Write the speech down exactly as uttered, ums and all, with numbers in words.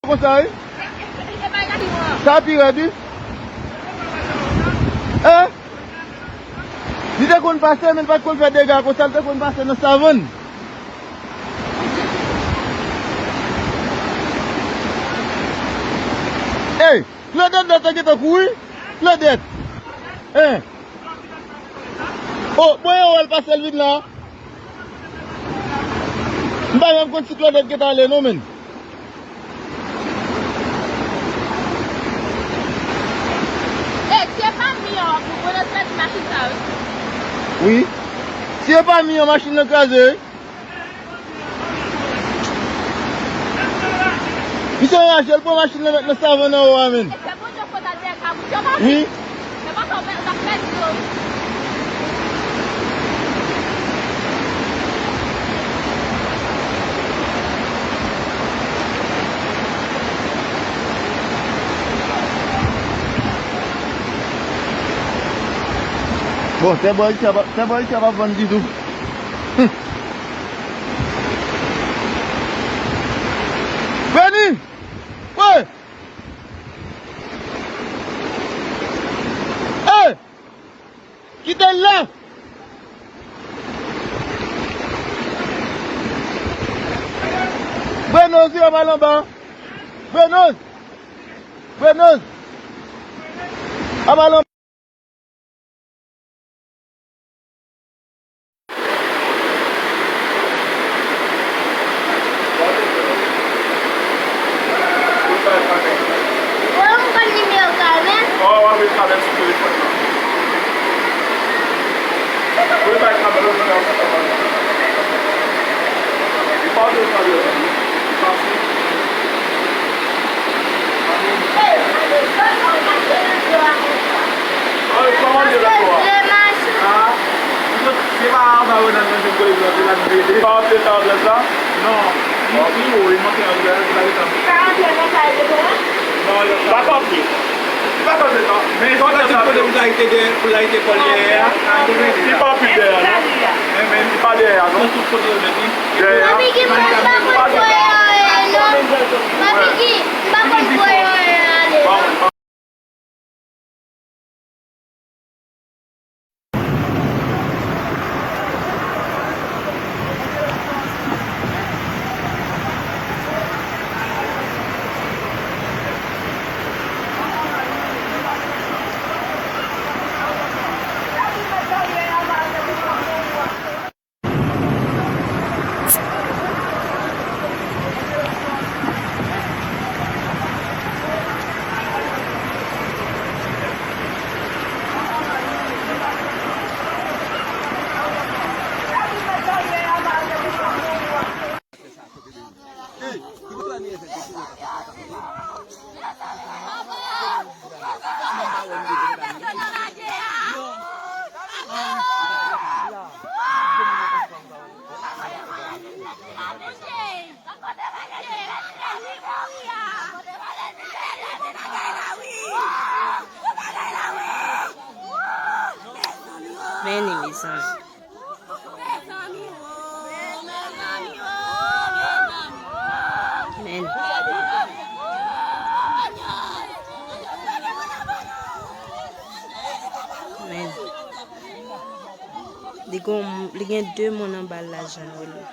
Konsa, wi. Sa pi rèd, wi. Hein? Li te konn pase, men li pa t konn fè dega konsa, li te konn pase nan savann. Ey, Claudette gentan kouri. Claudette. Hein? Oh, bon, yo wè l pase l vin la. M pa menm konn si Claudette gentan ale non, menn. E, si e pa mi an, pou Bwennòs pèdi machin sa, wi. Wi. Si e pa mi an, machin nan kraze, wi. Misye anraje, l pran machin nan, mèt nan savann anwo a, menn. Wi. Bon, tè bò isi a pa, tè bò isi a pa vann ditou. Vini! Wi! Ey! Kite l la! Bwennòs, ap al anba! Bwennòs! Bwennòs! Ap al anba! Ou konn nimewo Carmen? Ò, w ap rele Carmen sou telefòn nan. Ou rele Carmen, ou rele Carmen. Li pa rele Carmen, li pase. Li pa anpil dèyè a, non. Li pa dèyè a, non. Dèyè a. Papi Guy, mwen pa konn voye anyen, non. Papi Guy, mwen pa konn voye anyen ale, non. Men li, mezanmi. Men. Men. Li gon, li gen de moun anba l la, Jean Rolo.